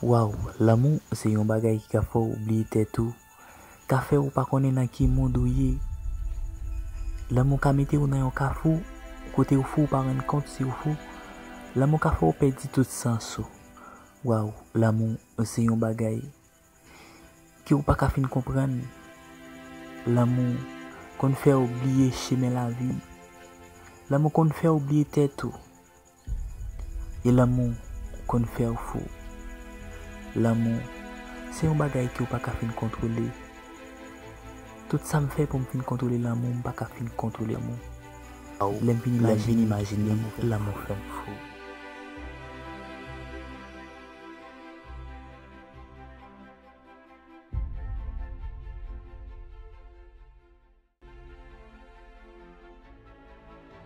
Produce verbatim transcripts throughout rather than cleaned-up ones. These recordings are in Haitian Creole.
Waw, lanmou se yon bagay ki ka fè w bliye tèt ou, ka fè w pa konnen nan ki mond ou ye. Lanmou ka mete w nan yon kafou, kote w fou ou pa rann kont si w fou. Lanmou ka fè w pèdi tout sans ou. Waw, lanmou se yon bagay ke w pa ka fin konprann. Lanmou konn fè w bliye chemen lavi. Lanmou konn fè w bliye tèt ou. E lanmou konn fè w fou. Lanmou se yon bagay ke w pa ka fin kontwole. Tout sa m fè pou m fin kontwole lanmou, m pa ka fin kontwole lanmou. Lè m vin imajine, lanmou fè m fou.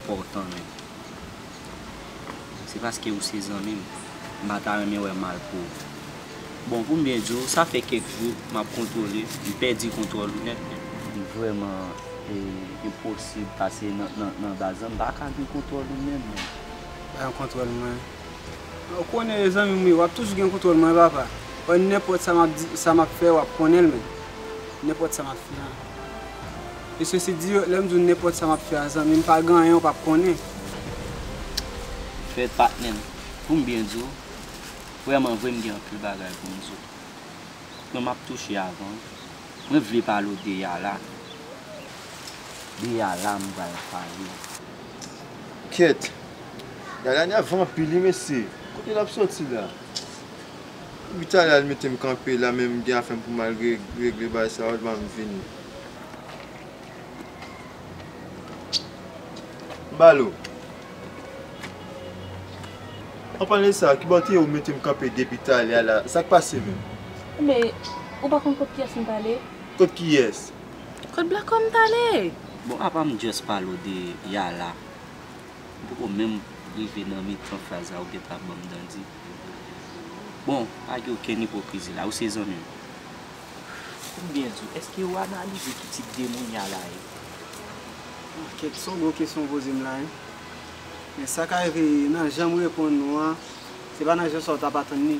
Enpòtan menm. Se paske ou se zanmi m, m pa ta renmen wè mal pou ou. Bon, pou m byen di w, sa fè kèk jou m ap kontwole, m pèdi kontwòl ou nèt nèt. Li vrèman, e, enposib pase nan, nan, nan baz lan, m pa ka gen kontwòl ou menm, menm. Pa gen kontwòl mwen. Ou konnen e zanmi m ye, w ap toujou gen kontwòl mwen, papa. Wè, nenpòt sa m ap di, sa m ap fè, w ap konnen l menm. Nenpòt sa m ap fè a. E sesi di, lè m di w nenpòt sa m ap fè a, zanmi m, pa gen anyen w p ap konnen. Fèt patnè m, pou m byen di w, vrèman vre m gen anpil bagay pou m di w. Mwen m ap touche avan. Mwen vle pale w de Yala. De Yala m pral pale. Kèt! Yala nève anpil wi mesye. Kote l ap sòti la? Depi talè a l mete m kanpe la, men m gen afè m pou m al re-, regle bagay sa yo, l ban m vini. Balo. An palan de sa, kibò w te ye ou mete m kanpe depi talè a la? Sa k pase menm? Men, ou pa konn kot kiyès m t ale? Kot kiyès? Kot Black Homme m t ale? Bon, apa m just pale w de Yala. M poko menm rive nan mitan fraz la, ou gentan ap ban m dandi. Bon, pa gen okenn ipokrizi la, ou se zanmi m. Pou m byen di w, èske ou analize ki tip de moun Yala ye? Kèt, se yon gwo kesyon w poze m la, wi. Men sa ka rive nan jan m reponn ou an, se pa nan jan sa w t ap atann li.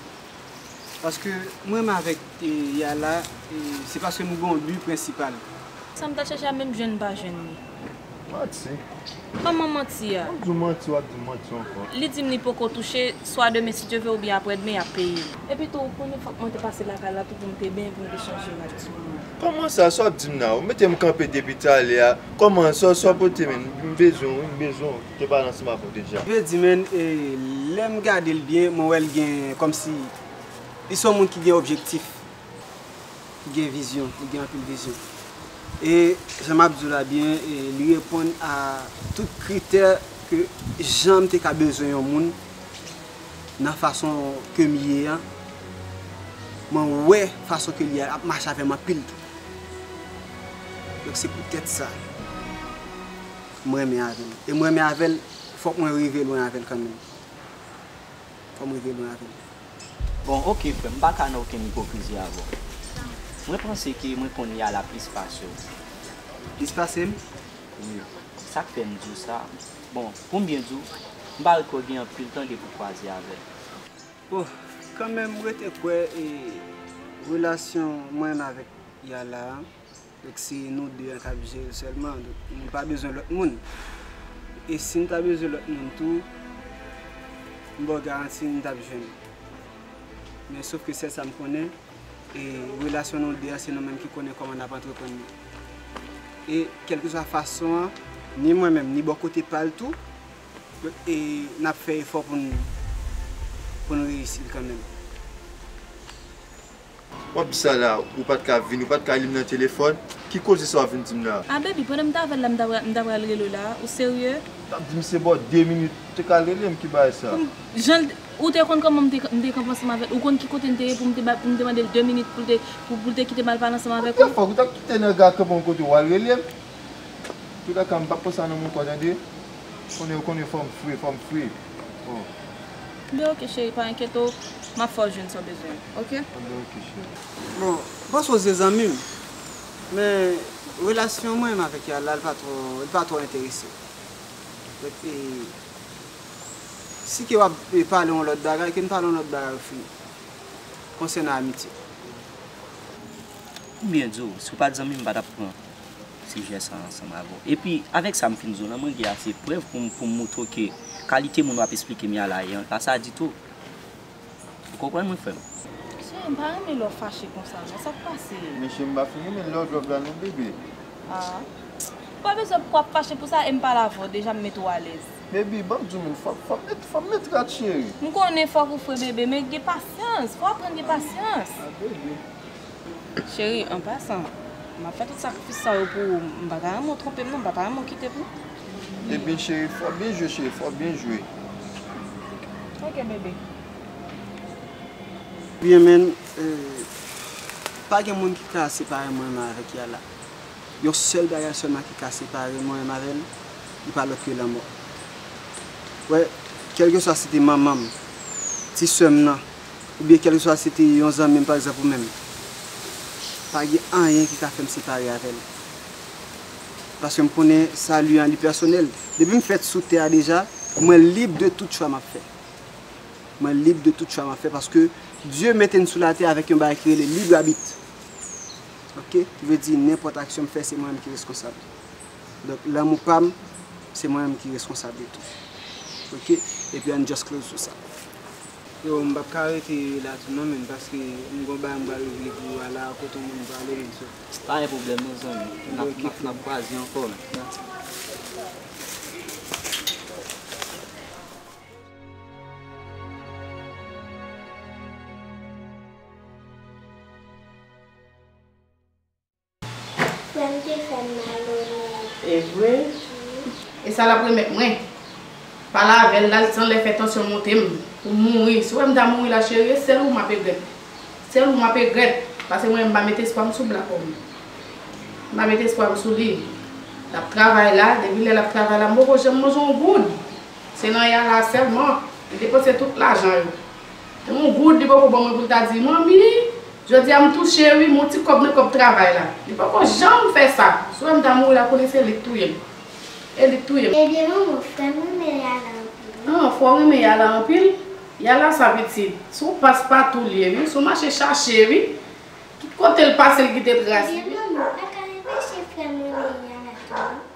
Paske mwen menm avèk, e, Yala, e, se paske nou gen yon bi prensipal. Sa m t al chèche a menm jwenn m pa jwenn li. Manti. Kòman manti a? Mwen di w manti, w ap di m manti ankò. Li di m li poko touche, swa demen si Dye vle oubyen aprè demen y ap peye l. Epi tou, ou konnen fòk mwen te pase lakay la tou pou m te benyen, pou m te chanje rad sou mwen. Kòman sa, sa w ap di m la? Ou mete m kanpe depi talè a. Kòman, sa, sa w pote menm? M bezwen w, wi, m bezwen w. Te pale ansanm avè w deja. Vle di, menn, e, lè m gade l byen, mwen wè l gen kòmsi li se yon moun ki gen objektif, ki gen vizyon, ki gen anpil vizyon. E jan m ap di w la byen, e, li reponn a tout kritè ke jan m te ka bezwen yon moun nan fason ke m ye an. Mwen wè fason ke li ap mache avè m anpil tou. Donk se poutèt sa m renmen avè l. E m renmen avè l, fòk mwen rive lwen avè l kanmenm. Fò m rive lwen avè l. Bon, oke, frè m, m pa ka nan okenn ipokrizi avè w. Mwen panse ke mwen konn Yala plis pase w. Plis pase m? Wi. Sa k fè m di w sa? Bon, pou m byen di w, m pa kwè w gen anpil tan depi w kwaze avè l. Bon, kanmenm, m rete kwè, e, relasyon mwen menm avèk Yala a, donk, se nou de an k ap jere l sèlman. Donk, nou pa bezwen lòt moun. E si n ta bezwen lòt moun tou, m ba w garanti n t ap jwenn. Men sof ke sèl sa m konnen, e relasyon nou de an, se nou menm ki konnen kòman n ap antreprann li. E kèlkeswa fason an, ni mwen menm, ni bò kote pa l tou, e n ap fè efò pou n, pou n reyisi l kanmenm. W ap di sa la, ou pa t ka vin, ou pa t ka rele m nan telefòn. Ki koze sa w ap vin di m la? A, baby, pandan m t avè l la, m ta pral, m ta pral rele w la. Ou serye? W ap di m se bò de minit, ou te ka rele m, ki bagay sa? Pou m, jan l, ou te konn kòman m te, m te kanpe ansanm avè l? Ou konn ki kote m te ye pou m te ba, pou m te mande l de minit pou l te, pou, pou l te kite m al pale ansanm avèk ou? What the fuck, ou t ap kite nèg la kanpe yon kote, w al rele m? Toulèka, m p ap pran sa nan men w ankò, tande? Konnen, ou konnen fò m fre, fò m fre. Oh. Anben, oke, cheri, pa enkyete w. M ap fè w jwenn sa w bezwen, oke? Anben, oke, cheri. Bon, m panse w se zanmi m, men relasyon mwen menm avèk Yala, l pa twò, l pa twò enterese. Donk, e, si ke w ap, e, pale yon lòt bagay, ke n pale yon lòt bagay, ou fini. konsènan amitye. Ou byen di w, si w pa t zanmi m, m pa t ap pran sijè sa a ansanm avè w. Epi, avèk sa m fin di w lan, mwen gen ase prèv pou m, pou m moutre w ke kalite moun w ap esplike m ya la, e pa sa ditou. Ou konprann mwen, frè m? Cheri, m pa renmen lè w fache konsa, non. Sa k pase? Men cheri, m pa fin renmen love love la non, bebe. Ah. Ou pa bezwen pou w ap fache pou sa, e m pale avè w deja, m mete w alèz. Baby, ban m di w, men fò, fò m met, fò m met rad, cheri. M konnen fòk ou fre, bebe, men gen pasyans. Fò w aprann gen pasyans. Ah, baby. Cheri, an pasan, m ap fè tout sakrifis sa yo pou ou. M pa ta renmen w twonpe m, non, m pa ta renmen w kite m, non. Ebyen, cheri, fò w byen jwe, cheri, fò w byen jwe. Ok, bebe. Byen, men, eh, pa gen moun ki ka separe mwen menm avèk Yala. Yon sèl bagay sèlman ki ka separe mwen menm avè l, li pa lòt ke lanmò. Wè, kèlkeswa se te manman m, ti sè m nan, oubyen kèlkeswa se te yon zanmi m, pa egzanp, ou menm, pa gen anyen ki ka fè m separe avè l. Paske m konnen sali an li pèsonèl. Depi m fèt sou tè a deja, mwen lib de tout chwa m ap fè. Mwen lib de tout chwa m ap fè paske Dye mete n sou latè avèk yon bagay ki rele lib abit. Ok? Ki vle di nenpòt aksyon m fè, se mwen menm ki reskonsab. Donk, lanmou pa m, se mwen menm ki reskonsab de tou. Ok? Epi ann just close sou sa. Yo, m p ap ka rete la tou non, men, paske m gon bagay m pral regle pou Yala, kote yon moun pale, men so. Pa gen pwoblèm non, zanmi. N ap, n ap, n ap kwaze ankò, men. Frè m te fè m malonèt. E vre? Wi. E sa l ap remèt mwen. Pale avè l la, l sanlè fè tansyon monte m pou m mouri. Si w wè m ta mouri la, cheri, e sèl ou m ap regrèt. Sèl ou m ap regrèt. Paske mwen, m pa met espwa m sou Black Woman. M pa met espwa m sou li. L ap travay la, depi lè l ap travay la, m poko janm manje yon goud. Se nan Yala sèlman, li depanse tout lajan yo. Yon goud li poko ban mwen pou l ta di, manmi, jodi a m touche wi, m yon ti kòb nan kòb travay la. Li poko janm fè sa. Si w wè m ta mouri la, konnen se li k touye m. E li k touye m. Ebyen manman, frè m renmen Yala anpil wi. Ah, frè w renmen Yala anpil? Yala sa pitit. Se yon paspatou l ye wi. Se yon mache chache wi. Tout kote l pase l kite tras wi. Ebyen manman, ou pa ka anpeche frè m renmen Yala tou non.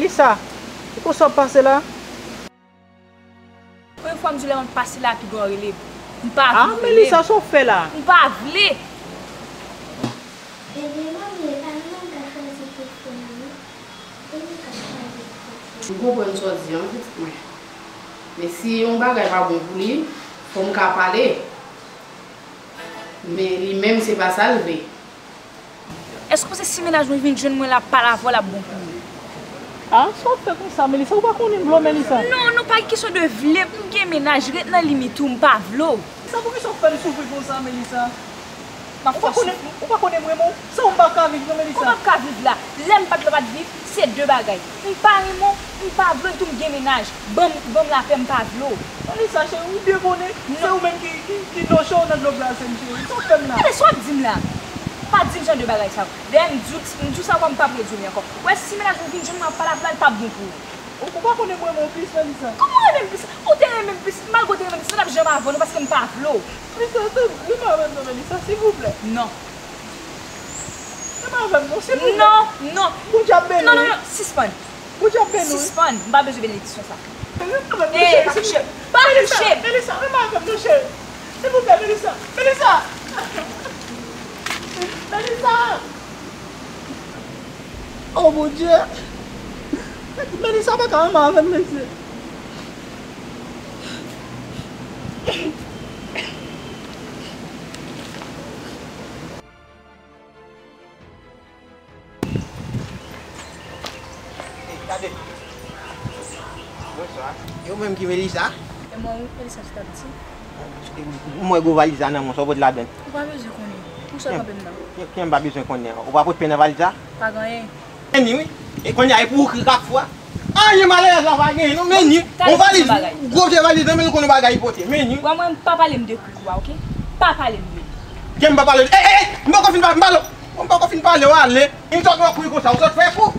Melissa, e konsa w ap pase la? Premye fwa m di w lè m ap pase la, piga w rele m. M pa vle w rele m. Ah, Melissa, sa w fè la? M pa vle. Ebyen manmi, e pa nou menm k ap chwazi pou fè nou non. Se nou k ap chwazi pou fè nou. M konprann sa w di an pitit mwen. Men si yon bagay pa bon pou li, fò m ka pale. Men li menm se pa sa l vle. Èske w panse si mennaj mwen vin jwenn mwen l ap pale avè w l ap bon pou ou? Ah, sa w ap fè konsa Melissa, ou pa konnen m vle w Melissa. Non, non, pa gen kesyon de vle, m gen mennaj, ret nan limit ou, m pa vle w. Sa poukisa w fè m soufri konsa Melissa? M ap fè w soufri. Ou pa konnen m renmen w? San ou m pa ka viv non Melissa. Kòman m ka viv la? Lè m pa t la w pa t viv, se de bagay. M pa renmen w, m pa vle w, etou m gen mennaj. Ban m, ban m lapè, m pa vle w. Melissa cheri, ou devone. Se ou menm ki, ki, ki noche w nan dlo glase m cheri. Sa w fè m la? Gade sa w ap di m la. Pa di m jan de bagay sa yo. Dayè m di w, m di w sa ankò, m p ap redi w li ankò. Ou wè si mennaj mwen vin jwenn mwen ap pale avè l la, li p ap bon pou ou. Ou pa konnen m renmen w plis Melissa. Kòman w renmen m plis? Ou te renmen m plis, malgre w te renmen m plis, mwen t ap janm avè w non paske m pa vle w. Melissa, tanpri, renmen avè m non Melissa, silvouplè. Non. Renmen avè m non, silvouplè. Non, non. Bondye ap beni w. Non, non, non, sispann. Bondye ap beni w. Sispann, m pa bezwen benediksyon sa. Renmen avè m non cheri, silvouplè. Pa touche m, pa touche m. Melissa, renmen avè m non cheri. Silvouplè, Melissa. Melissa! Melissa! Oh Bondye! Melissa pa ka renmen avè m mesye. Gade. Bonswa. E ou menm ki Melissa? E mwen wi, Melissa ti t ap di. M wè gwo valiz la nan men w, sa w pote ladann? Ou pa bezwen konnen. Pou sa w kanpe m nan. Kiyès m pa bezwen konnen? Ou pa pote pen nan valiz la? Pa gen anyen. Men ni wi. E kounye a e pou ou kri kat fwa. Anyen malerèz la pa genyen non, men ni. Yon valiz, gwo vye valiz nan men l, ou konn yon bagay li pote. Men ni. Wè mwen, pa pale m de kri kou a, oke? Pa pale m de li. Ke m pa pale w de, ey, ey, ey, m poko fin pale, m pale w, m poko fin pale w ale. Yon sòt wè kri konsa, ou sòt fè kou.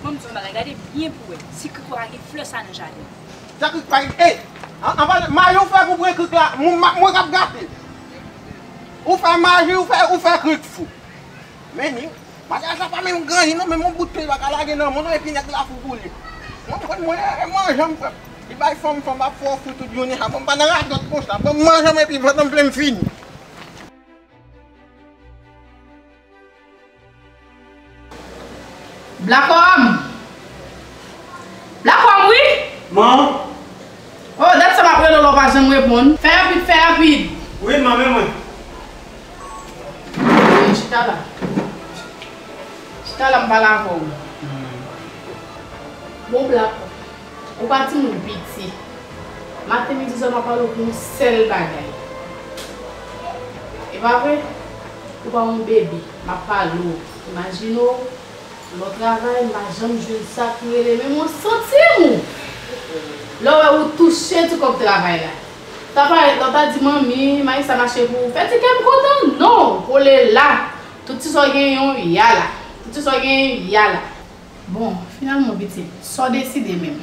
Bon, Di yon bagay, gade byen pou wè si krik ou ka gen flè sa nan jaden. Sa krik pa gen. Ey! An, an pale, maji ou fè pou pran krik la, mwen, mwen k ap gate. Ou fè maji, ou fè, ou fè krik fou. Men ni, maryaj la pa menm granyen non, menm yon bout pen pa ka lage nan men w non, epi nèg la fou pou li. Mwen konn mwen, e manje m fè. Li bay fanm, fanm ap fè w fou tout jounen sa, bon, m pa nan radòt konsa, bon, m manje m epi vant m plen m fini. Black Home! Black Home, wi! Man! Oh, dat sa m ap rele w la w pa janm reponn. Fè rapid, fè rapid! Wi, man, men mwen. Wi, chita la. Chita la, m pale avè w. Bon, Black, ou pa timoun piti. Maten, midi, swa, m ap pale w pou yon sèl bagay. E pa vre? Ou pa yon bebe, m ap pale w. Imajine w, lè w travay, m pa janm jwenn sa ki rele menm yon santim ou. Lè w wè ou touche ti kòb travay la. Ta parèt, lè w ta di, "Manmi, Maïssa mache pou ou." Fè ti kè m kontan. Non, kole la. Tout ti sa w genyen, y a la. Tout ti sa w genyen, y a la. Bon, finalman, pitit, sa w deside menm?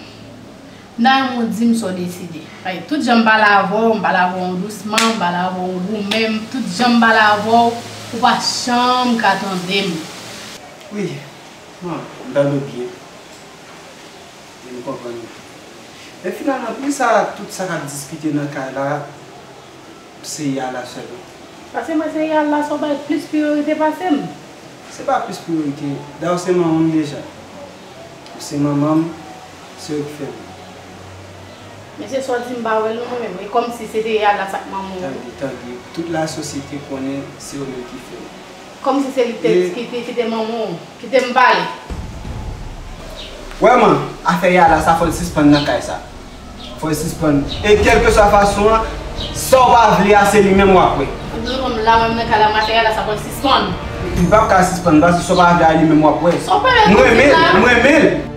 M ta renmen w di m sa w deside. Paske tout jan m pale avè w, m pale avè w dousman, m pale avè w ou menm, tout jan m pale avè w, ou pa janm ka tande m. Wi, man, m tande w byen. E m konprann ou. Men finalman, poukisa tout sa k ap diskite nan kay la, se Yala sèlman? Paske mwen se Yala, sa w bay plis priyorite pase m. Se pa plis priyorite, dayè w se manman m deja. Ou se manman m, se ou ki fè m. Men se sa w di m pa wè l non mwen menm. E kòmsi se te Yala sa k manman w. Tande, tande. Tout lasosyete konnen se ou menm ki fè l. Kòmsi se li ki te, ki te, ki te manman w. Kite m pale. Wè man, afè Yala sa fò l sispann nan kay sa. Fò l sispann. E kèlkeswa fason an, sa w pa vle a se li menm w ap wè. Ou vle konn la menm nan kay la, afè Yala sa fò l sispann. Li p ap ka sispann paske sa w pa vle a li menm w ap wè. Sa w pale m renmen l, m renmen l.